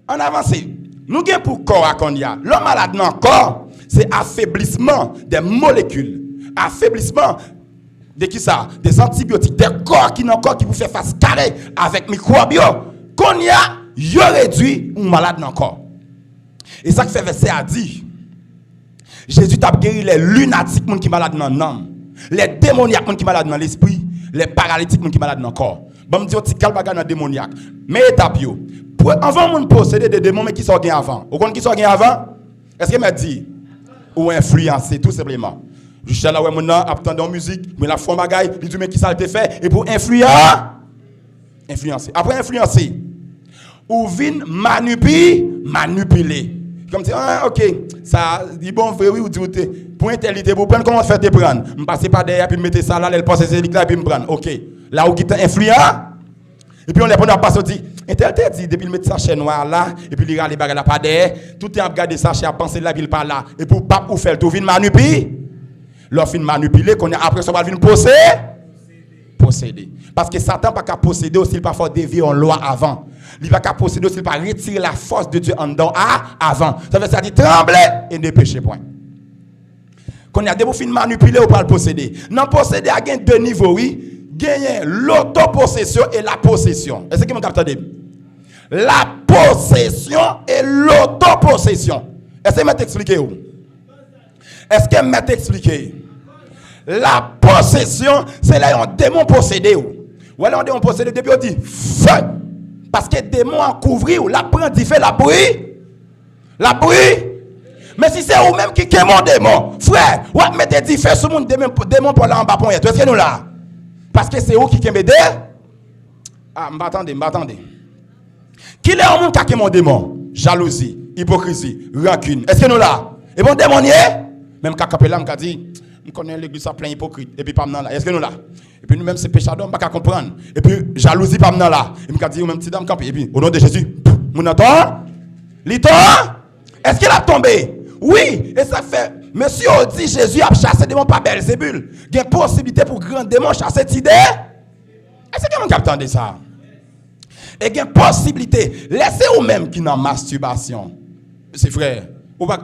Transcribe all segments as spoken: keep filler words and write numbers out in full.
Ann avanse. Nou gen pou kò a kounye a. Lè w malad nan kò, se afeblisman de molekil. Afeblisman de kisa? De antibiotik, de kò ki nan kò ki pou fè fas kare avèk mikwòb yo. Kounye a, yo redwi ou malad nan kò. E sa k fè vèsè a di, Jezi t ap geri lè linatik, moun ki malad nan nanm, lè demonyak, moun ki malad nan lespri, lè paralitik, moun ki malad nan kò. Ban m di yon ti kal bagay nan demonyak. Men etap yo. Pou, anvan yon moun posede de demon, men kisa w gen avan? Ou konn kisa w gen avan? Èske m ap di? Ou enfliyanse, tou senpleman. Jis la wè moun nan ap tande yon mizik, men l ap fè yon bagay, li di men kisa l te fè, epi w enfliyan-, enfliyanse. Apre enfliyanse, ou vin manipi-, manipile. Kòmsi, ah, ok, sa, li bon vre, wi, ou di ou te, pou entèl li te pou prann, kòman fè te prann? M pase pa dèyè, epi m mete sa la, lè l panse se li k la, epi m prann. Ok, la ou gentan enfliyan, epi yon lè pandan w ap pase, ou di, entèl te di, depi l met sachè nwa a la, epi li rale bagay la pa dèyè, tout tan ap gade sachè a, panse l la, epi l pa la, epi w p ap ou fè l tou, vin manipi-, lè w fin manipile, kounye a, apre sa, w pral vin pose-, posede. Paske Satan pa ka posede w si l pa fè w devye yon lwa avan. Li pa ka posede w si l pa retire la force de Dieu anndan w a, avan. Sa vle di, tranble et ne péchez point. Kounye a, depi w fin manipile, ou pral posede. Nan posede a, gen de nivo, wi. Genyen lotoposesyon e la posesyon. Èske gen moun k ap tande m? La posesyon e lotoposesyon. Èske mèt eksplike w? Èske mèt eksplike? La posesyon, se lè yon demon posede w. Ou wè lè yon demon posede w, depi yo di, feu! Paske demon an kouvri w, l ap pran dife, l ap bri-, l ap bri-. Men si se ou menm ki kenbe yon demon, frè, w ap mete dife sou moun, demon, demon pa w la anba ponyèt ou. Èske nou la? Paske se ou ki kenbe de-, ah, m pa tande, m pa tande. Kilè yon moun ka kenbe yon demon? Jalouzi, ipokrizi, rankin. Èske nou la? Epi yon demon ye? Men m ka kanpe la, m ka di, m konnen legliz sa plen ipokrit, epi pa m nan la. Èske nou la? Epi nou menm se pechadò, m pa ka konprann. Epi jalouzi pa m nan la. Epi m ka di, ou menm ti dam kanpe. Epi, o non de Jezi, moun nan tonbe. Li tonbe. Èske l ap tonbe? Wi. E sa fè, mesye yo di Jezi ap chase demon pa Bèlzebul. Gen posiblite pou gran demon chase ti de-, Èske gen moun k ap tande sa? E gen posiblite, lè se ou menm ki nan mastibasyon, se frè, ou pa,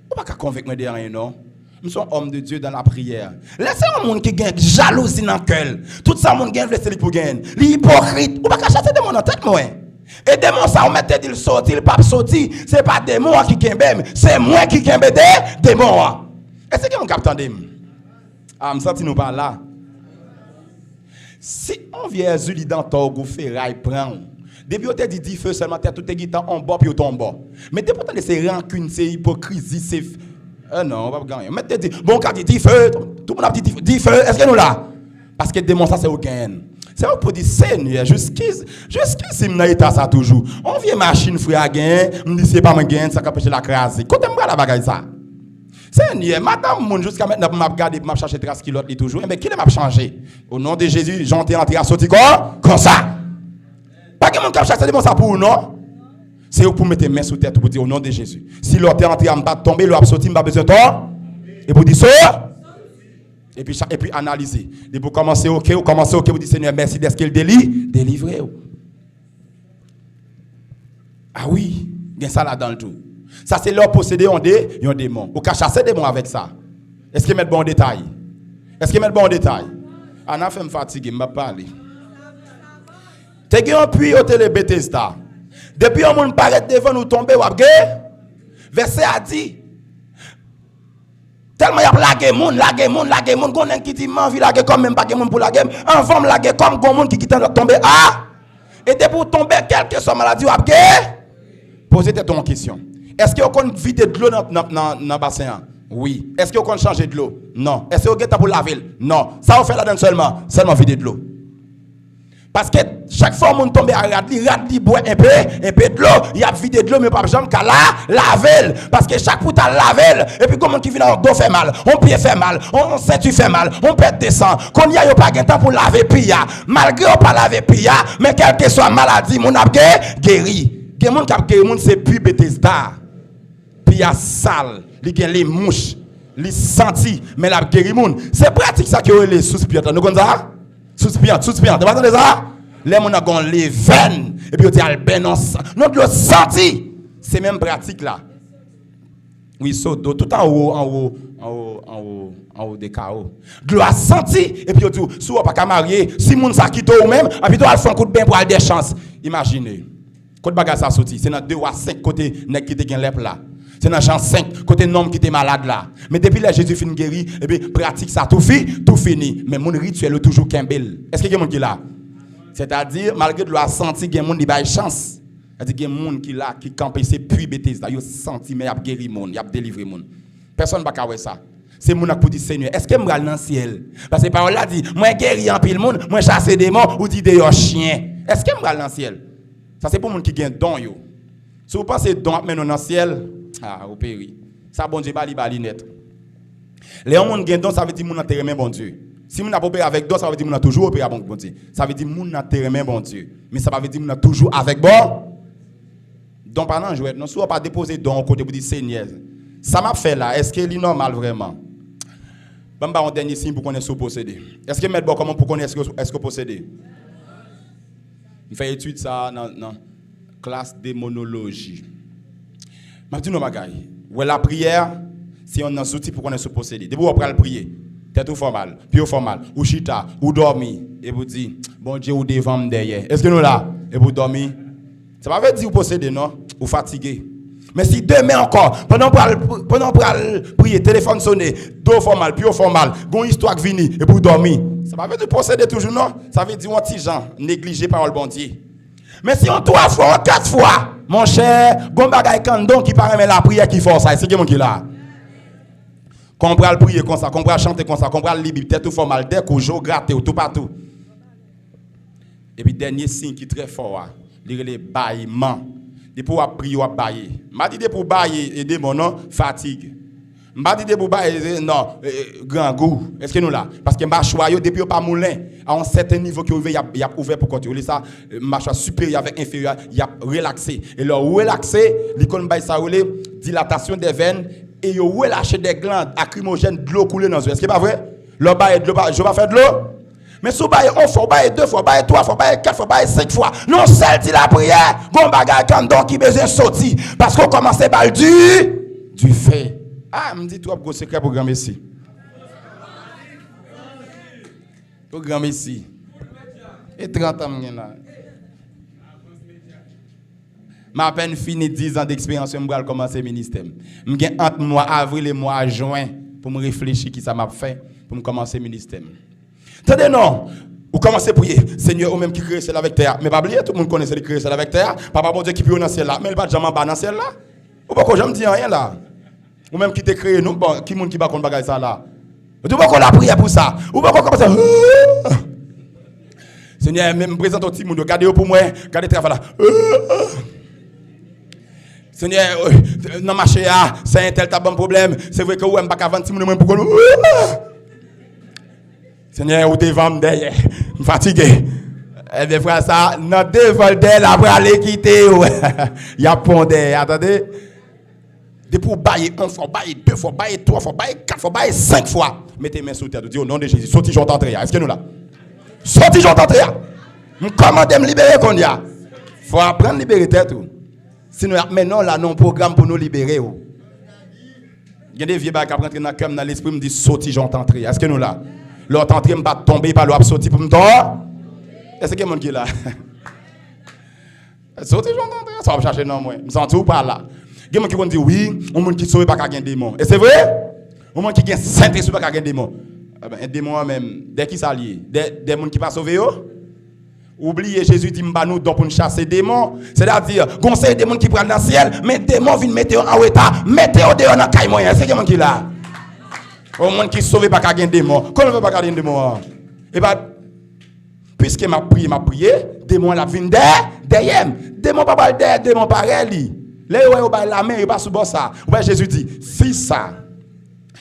ou pa ka konvenk mwen de anyen, non. M se yon homme de Dieu dans la prière. Lè se yon moun ki gen jalouzi nan kè l, tout sa moun gen vle se li k pou genyen. Li ipokrit, ou pa ka chase demon nan tèt mwen. E demon sa, ou mèt te di l soti, li p ap soti. Se pa demon an ki kenbe m, se mwen ki kenbe de-, demon an. Èske gen moun k ap tande m? Ah, m santi nou pa la. Si yon vye Erzulie Dantor gwo feray pran w, depi yo te di dife sèlman, tèt ou te gentan on bò, pye w te on bò. Men depi w tande se rankin, se ipokrizi, se f-, eh non, w p ap gen anyen. Mèt te di, bon, w ka di dife, tout moun ap di dife, dife, èske nou la? Paske demon sa se ou genyen. Se ou k pou di, Senyè, jiskis-, jiskisi m nan eta sa toujou? On vye machin frè a genyen, m di se pa mwen genyen, sa k anpeche l a kraze. Kote m pral a bagay sa? Senyè, madanm moun jiska mentnan pou m ap gade, pou m ap chache tras kilòt li toujou. Enben, kilè m ap chanje? O non de Jezi, jan w te antre a soti kon, konsa. Pa gen moun k ap chache demon sa pou ou, non. Se ou k pou mete men sou tèt ou pou di, o non de Jezi. Si lè w te antre a m pa t tonbe, lè w ap soti, m pa bezwen tonbe. Epi w di, so. Epi, cha-, epi analize. Depi w kòmanse oke, ou kòmanse oke, ou di, Senyè, mèsi dèske l deli-, delivre w. Ah wi, gen sa ladan l tou. Sa se lè w posede yon de-, yon demon. Ou ka chase demon avèk sa. Èske mèt ba w detay? Èske mèt ba w detay? Ana fè m fatige, m p ap pale. Te gen yon pwi yo te rele Betesda. Depi yon moun parèt devan nou tonbe, w ap gen. Vèsè a di, tèlman y ap lage moun, lage moun, lage moun. Gon nèg ki di, m anvi lage kò m, men m pa gen moun pou lage m. Anvan m lage kò m, gon moun ki gentan tonbe. A! E depi w tonbe, kèlkeswa maladi w ap gen, poze tèt ou yon kesyon. Èske w konn vide dlo nan, nan, nan, nan basen an? Wi. Èske w konn chanje dlo? Non. Èske w gen tan pou lave l? Non. Sa w fè ladan l sèlman? Sèlman vide dlo. Paske chak fwa yon moun tonbe a rad li, rad li bwè enpe, enpe dlo, y ap vide dlo, men yo p ap janm ka la, lave l. Paske chak pou ta lave l, epi gon moun ki vin ak yon do fè mal, yon pye fè mal, yon, yon senti fè mal, yon pèt de san. Kounye a, yo pa gen tan pou lave pye a. Malgre yo pa lave pye a, men kèlkeswa maladi, moun ap gen, geri. Gen moun k ap geri moun, se pwi Betesda. Pye a sal, li gen limouch, li santi, men l ap geri moun. Se pratik sa ke yo rele sous piyant la. Nou konn sa? Sous piyant, sous piyant. Ou pa tande sa? Lè moun nan gen yon levèn, epi yo di al benyen nan san-, nan dlo santi. Se menm pratik la. Wi, so dlo tout anwo, anwo, anwo, anwo, anwo de kawo. Dlo a santi, epi yo di w, si w pa ka marye, si moun sa kite w menm, anpito al fè yon kout benyen pou al de chans. Imajine. Kot bagay sa soti? Se nan de wa senk kote nèg ki te gen lèp la. Se nan Jan senk kote nonm ki te malad la. Men depi lè Jezi fin geri, epi pratik sa tou fi, tou fini. Men moun rityèl yo toujou kenbe l. Èske gen moun ki la? Sètadi, malgre dlo a santi, gen moun li bay chans. Sètadi, gen moun ki la, ki kanpe, se pwi Betesda. Yo santi, men y ap geri moun, y ap delivre moun. Pèsonn pa ka wè sa. Se moun nan k pou di, Senyè, èske m pral nan syèl? Paske pawòl la di, mwen geri anpil moun, mwen chase demon, ou di deyò chen. Èske m pral nan syèl? Sa se pou moun ki gen don yo. Si w panse don ap mennen w nan syèl, a, ou peri. Sa Bondye ba li, ba li nèt. Lè yon moun gen don, sa vle di moun nan te renmen Bondye. Si moun ap opere avèk don, sa vle di moun nan toujou opere avèk Bondye. Sa vle di moun nan te renmen Bondye. Men sa pa vle di moun nan toujou avèk bon. Don pa nan jwèt, non. Si w pa depoze don yon kote pou di, Senyè, sa m ap fè la, èske li nòmal vrèman? Ban m ba w yon dènye siy pou konnen si w posede. Èske m mèt ba w kòman pou konnen èske, èske w posede? M fè etid sa a nan, nan klas demonoloji. M ap di nou yon bagay. Wè lapriyè, se yonn nan zouti pou konnen si w posede. Depi w pral priye, tèt ou fè w mal, pye w fè w mal, ou chita, ou dòmi, epi w di, Bondye, ou devan m dèyè. Èske nou la? Epi w dòmi. Sa pa vle di ou posede, non. Ou fatige. Men si demen ankò, pandan w pral, pandan w pral priye, telefòn sone, do w fè w mal, pye w fè w mal, gon istwa k vini, epi w dòmi. Sa pa vle di w posede toujou, non. Sa vle di w yon ti jan neglije pawòl Bondye. Men si yon twa fwa, yon kat fwa, monchè, gon bagay k anndan w ki pa renmen lapriyè ki fè w sa. Èske gen moun ki la? Kon w pral priye konsa, kon w pral chante konsa, kon w pral li Bib, tèt ou fè w mal, dèk ou, je w grate w, toupatou. Epi dènye siy ki trè fò a, li rele bayeman. Depi w ap priye, w ap baye. M pa di depi w baye, e demon non, fatig. M pa di depi w baye, e, non, e, e, grangou. Èske nou la? Paske machwa yo, depi yo pa moulen, a yon sèten nivo ke yo rive, y ap, y ap ouvè pou kont yo. Olye sa, e, machwa siperyè avèk enferyè, y ap relakse. E lè w relakse, li konn bay sa yo rele dilatasyon dè vèn, e yo relache dè glann lakrimojèn, dlo koule nan zye. Èske pa vre? Lè w baye dlo, pa, je w pa fè dlo? Men si w baye yon fwa, w baye de fwa, w baye twa fwa, w baye kat fwa, w baye senk fwa, nan yon sèl ti lapriyè, gon bagay k anndan w ki bezwen soti. Paske w kòmanse ba l di, dife. A, m di twòp gwo sekrè pou granmesi. Pou granmesi. E trant an m gen la. M apèn fini diz an deksperyans mwen, m pral kòmanse ministè m. M gen ant mwa avril e mwa jen pou m reflechi kisa m ap fè pou m kòmanse ministè m. Tande non, ou kòmanse priye, Senyè, ou menm ki kreye syèl avèk tè a. Men pa bliye, tout moun konnen se li kreye syèl avèk tè a. Papa Bondye ki pi wo nan syèl la, men li pa t janm anba nan syèl la. Ou poko janm di anyen la. Ou menm ki te kreye nou, bon, ki moun ki pa konn bagay sa la? Ou di ou poko lapriyè pou sa. Ou poko kòmanse. Senyè, men m prezante w timoun yo, gade yo pou mwen, gade travay la. Senyè, nan mache a, sè entèl t ap ban m pwoblèm. Se vre ke ou wè m pa ka vann timoun yo, mwen pou konn. Senyè, ou devan m dèyè. M fatige. Ebyen, frè sa, nan devan l dèyè l ap prale kite w. Y ap pon dèyè a, tande? Depi w baye yon fwa, w baye de fwa, w baye twa fwa, w baye kat fwa, w baye senk fwa, mete men sou tèt ou, di, "O non de Jezi, soti jan w t antre a." Èske nou la? Soti jan w t antre a. M kòmande m libere kounye a. Fò w aprann libere tèt ou. Sinon, y ap mennen w la nan yon pwogram pou nou libere w. Gen de vye bagay k ap rantre nan kè m, nan lespri m, di, "Soti jan w t antre a." Èske nou la? Lè w t antre, m pa t tonbe, e pa lè w ap soti pou m tonbe. Èske gen moun ki la? Soti jan w t antre a, sa w ap chache nan mwen. M santi w pa la. Gen moun ki konn di, "Wi, yon moun ki sove pa ka gen demon." E se vre? Yon moun ki gen Sentespri pa ka gen demon. Ebyen, demon an menm, dè kisa l ye? Dè, dè moun ki pa sove yo? Ou bliye Jezi di, "M ba nou don pou n chase demon." Sètadi, gon seri de moun ki pral nan syèl, men demon vin mete yo an reta, mete yo deyò nan kay mwen an. Èske gen moun ki la? Yon moun ki sove pa ka gen demon. Kòman l fè pa ka gen demon an? E pa Piske m ap priye, m ap priye, demon an ap vin dèyè, dèyè m. Demon pa pral dèyè demon parèy li. Lè yo wè yo bay lamen, yo pa sou bò sa. Ou wè Jezi di, fi sa.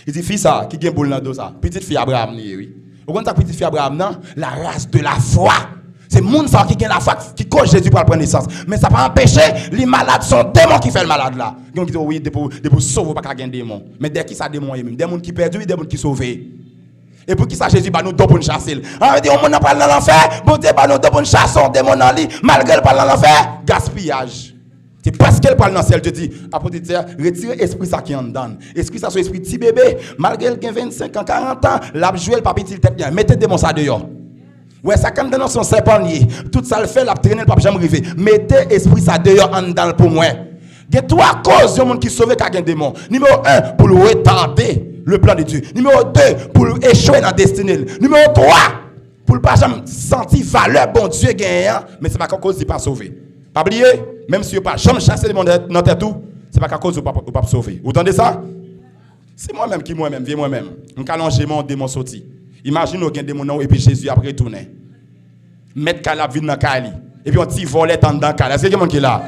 Li di, fi sa ki gen boul nan do sa. Pitit fi Abraram li ye, wi. Ou konn sa pitit fi Abraram nan? La race de la foi. Se moun sa ki gen lafwa ki koz Jezi pral pran nesans. Men sa pa anpeche li malad, se yon demon ki fè l malad la. Gen moun ki di, wi, depi w, depi w sove, w pa ka gen demon. Men dèyè ki sa demon an ye menm? Dèyè moun ki pèdi, wi, dèyè moun ki sove. E poukisa Jezi ba nou don pou n chase l? An vle di, yon moun nan pral nan lanfè, Bondye ba nou don pou n chase yon demon nan li, malgre l pral nan lanfè? Gaspiyaj. Se paske l pral nan syèl, Dye di, apot Etye, retire espri sa ki anndan l. Espri sa se yon espri ti bebe. Malgre l gen vennsenk an, karant an, l ap jwe, l p ap itil tèt li anyen. Mete demon sa deyò. Wè, sa k anndan l se yon sèpan l ye. Tout sa l fè, l ap trennen, l p ap janm rive. Mete espri sa deyò anndan l pou mwen. Gen twa koz yon moun ki sove ka gen demon. Nimewo en, pou l retade le plan de Dye. Nimewo de, pou l echwe nan destine l. Nimewo twa, pou l pa janm santi valè Bondye genyen an, men se pa ka koz li pa sove. Pa bliye, menm si yo pa janm chase demon nan tèt ou, se pa ka koz ou p ap, ou p ap sove. Ou tande sa? Si mwen menm ki mwen menm, vye mwen menm, m ka lonje men yon demon soti. Imajine w gen demon nan ou epi Jezi ap retounen. Mèt kay la ap vin nan kay li. Epi yon ti vòlè t anndan kay la. Èske gen moun ki la?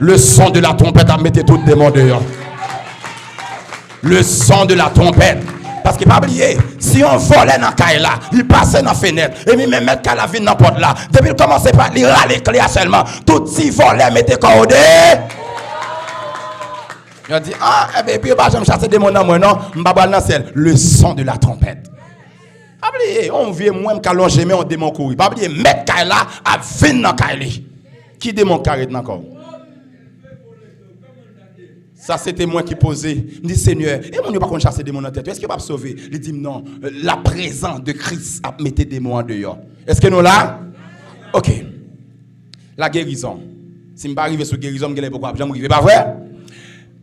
Le son de la trompette ap mete tout demon deyò. Le son de la trompette. Paske pa bliye, si yon vòlè nan kay la, li pase nan fenèt, epi men mèt kay la vin nan pòt la, depi l kòmanse pa li rale kle a sèlman, tout ti vòlè mete kò yo de. Yo di, ah, enben, epi yo pa janm chase demon nan mwen, non, m pa pral nan syèl. Le son de la trompette. Pa bliye, yon vye mwen m ka lonje men yon demon kouri. Pa bliye, mèt kay la ap vin nan kay li. Ki demon k ka ret nan kò w? Sa se te mwen ki poze. M di, Senyè, e moun yo pa konn chase demon nan tèt yo, èske yo p ap sove? Li di m, non, la prezans de Kris ap mete demon an deyò. Èske nou la? Ok. La gerizon. Si m pa rive sou gerizon, m genlè poko ap janm rive, pa vre?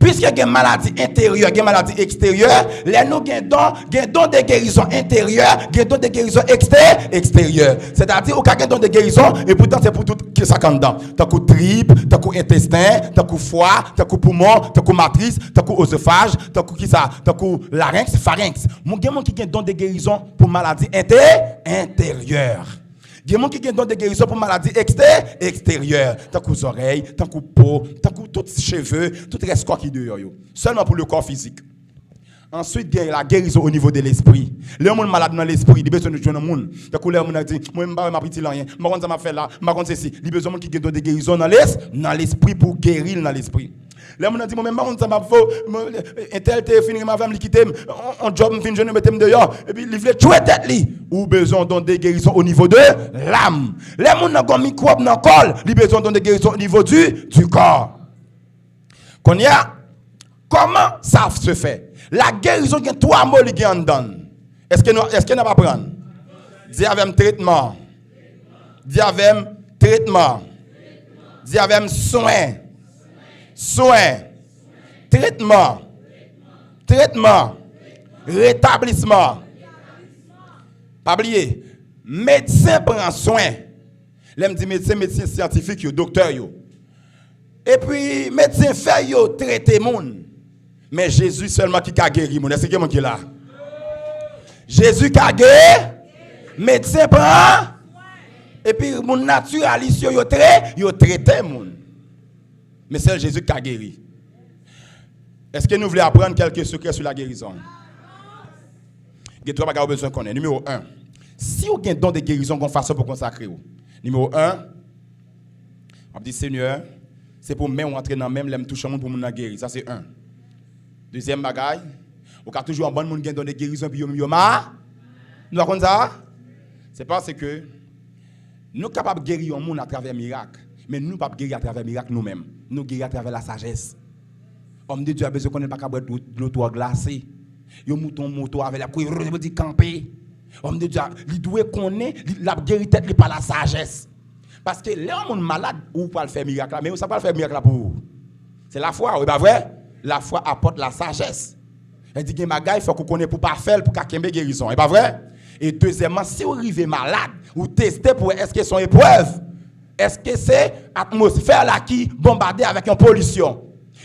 Piske gen maladi enteryè, gen maladi eksteryè, lè nou gen don, gen don de gerizon enteryè, gen don de gerizon ekste-, eksteryè. Sètadi, ou ka gen don de gerizon, e poutan se pou tout ki sa k anndan. Tankou trip, tankou entesten, tankou fwa, tankou poumon, tankou matris, tankou ozofaj, tankou kisa, tankou larenks, farenks. Moun, gen moun ki gen don de gerizon pou maladi ente-, enteryè. Gen moun ki gen don de gerizon pou maladi ekste-, eksteryè, tankou zòrèy, tankou po, tankou tout cheve, tout rès kò ki deyò yo. Sèlman pou le kò fizik. Answit, gen la gerizon o nivo de lespri. Lè yon moun malad nan lespri, li bezwen jwenn yon moun. Tankou lè yon moun nan di, mwen, m pa wè m ap itil anyen, m pa konn sa m ap fè la, m pa konn sesi. Li bezwen moun ki gen don de gerizon nan les-, nan lespri pou geri l nan lespri. Lè moun nan di, mwen menm, m pa konn sa m ap fè, mwen, entèl te fin renmen avè m, li kite m, on, on djòb m fin jwenn, yo mete m deyò, epi li vle tchwe tèt li. Ou bezwen yon don de gerizon o nivo de lam. Lè moun nan gen mikwòb nan kò l, li bezwen yon don de gerizon o nivo du, du kò. Kounye a, kòman sa se fè? La gerizon gen twa mo li gen anndan l. Èske nou, èske n ap aprann? Di avè m, tretman. Di avè m, tretman. Di avè m, swen. Swen. Tretman. Tretman. Retablisman. Pa bliye, medsen pran swen. Lè m di medsen, medsen syantifik yo, doktè yo. Epi medsen fè yo trete moun. Men Jezi sèlman ki ka geri moun. Èske gen moun ki la? Jezi ka geri. Medsen pran. Epi moun natiralis yo, yo tre-, yo trete moun. Men sèl Jezi ki ka geri. Èske nou vle aprann kèlke sekrè sou la gerizon? Gen twa bagay ou bezwen konnen. Nimewo en, si w gen don de gerizon, gen yon fason pou konsakre w. Nimewo en, w ap di, Senyè, se pou men w antre nan men m lè m touche yon moun pou moun nan geri. Sa se en. Dezyèm bagay, ou ka toujou wè yon bann moun gen don de gerizon epi yo menm yo ma-, nou pa konn sa? Se paske nou kapab geri yon moun atravè mirak, men nou p ap geri atravè mirak nou menm. Nou geri atravè lasajès. Òm de Dye a bezwen konnen l pa ka bwè dlo, dlo twò glase. Yo moute yon moto avè l, l ap kouri, yo di kanpe. Òm de Dye a, li dwe konnen, li, l ap geri tèt li pa lasajès. Paske lè yon moun malad, ou pral fè mirak la, men sa pral fè mirak la pou ou. Se lafwa, wi, pa vre? Lafwa apòt lasajès. Sa di gen bagay, fòk ou konnen pou pa fè l, pou ka kenbe gerizon, e pa vre? E dezyèmman, si w rive malad, ou teste pou wè èske se yon eprèv. Èske se atmosfè la ki bonbade avèk yon polisyon?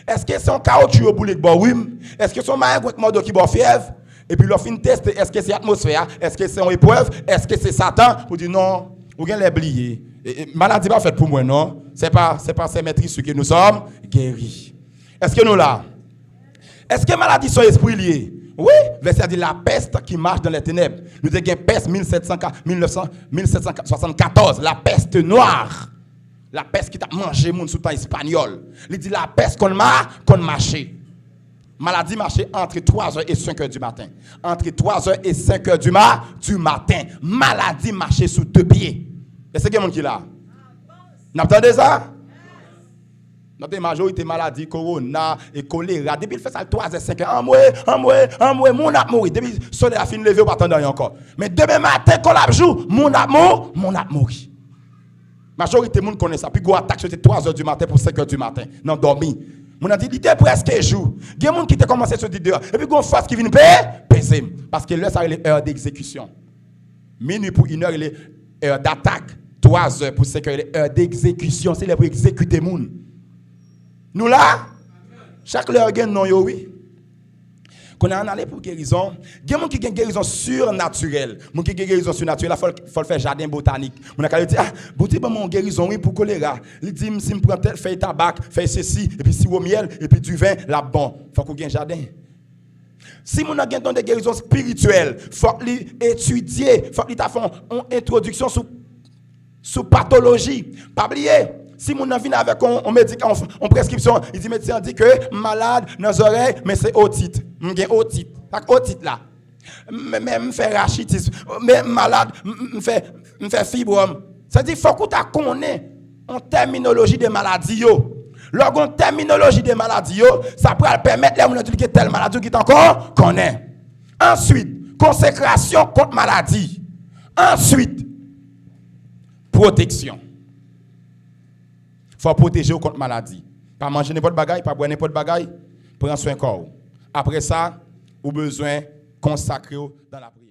Èske se yon kawotchou yo boule k ba w rim? Èske se yon mayengwen k mòde w ki ba w fyèv? Epi lè w fin teste, èske se atmosfè a? Èske se yon eprèv? Èske se Satan? Ou di non, ou genlè bliye. E, e, maladi pa fèt pou mwen, non. C'est pas, c'est pas ces meurtrissures que nous sommes guéris. Èske nou la? Èske maladi se yon espri l ye? Wi, vèsè a di la peste qui marche dans les ténèbres. Nou te gen pès mil sèt san ka, mil nèf san, mil sèt san swasann katòz, la peste noire. La peste ki t ap manje moun sou tan espanyòl. Li di la peste konn ma-, konn mache. Maladi mache entre trois heures et cinq heures du matin. Entre trois heures et cinq heures du, ma, du matin. Maladi mache sou de pye. Èske gen moun ki la? N ap tande sa? Nan te majorite maladi, kowona e kolera, depi l fè sa l twa zè, senk è, anmwe, anmwe, anmwe, moun ap mouri. Depi solèy la fin leve, ou pa tande anyen ankò. Men demen maten, kou l ap jou, moun ap mou, moun ap mouri. Majorite moun konnen sa. Pi gwo atak yo se twa zè di maten pou senk è di maten, nan dòmi. Moun nan di li te prèske jou. Gen moun ki te kòmanse soti deyò. Epi gon fòs ki vin pe, peze m. Paske lè sa rele heure d'exécution. Minui pou inè rele heure d'attaque. Twa zè pou senk è rele heure d'exécution. Se lè pou egzekite moun. Nou la? Chak lè gen non yo, wi. Kounye a, ann ale pou gerizon. Gen moun ki gen gerizon sirnatirèl. Moun ki gen gerizon sirnatirèl la, fò l, fò l fè jaden botanik. Moun nan ka di, ah, Bondye ban mwen yon gerizon, wi, pou kolera. Li di m, si m pran tèl fèy tabak, fèy sesi, epi siwo myèl, epi diven, l ap bon. Fòk ou gen jaden. Si moun nan gen don de gerizon espirityèl, fòk li etidye, fòk li ta fè yon, yon entwodiksyon sou, sou patoloji. Pa bliye, si moun nan vin avèk yon, yon medik-, yon, yon preskripsyon, li di medsen an di ke m malad nan zòrèy, men se otit. M gen otit. Sa k otit la? Men, men m fè rachitis. Men m malad, m, m, m fè, m fè fibwòm. Sa di fòk ou ta konnen yon tèminoloji de maladi yo. Lè w gen yon tèminoloji de maladi yo, sa pral pèmèt lè moun nan di l gen tèl maladi, ou gentan kon, konnen. Answit, konsekrasyon kont maladi. Answit, pwoteksyon. Fò w pwoteje w kont maladi. Pa manje nenpòt bagay, pa bwè nenpòt bagay, pran swen kò w. Apre sa, ou bezwen konsakre w dan lapriyè.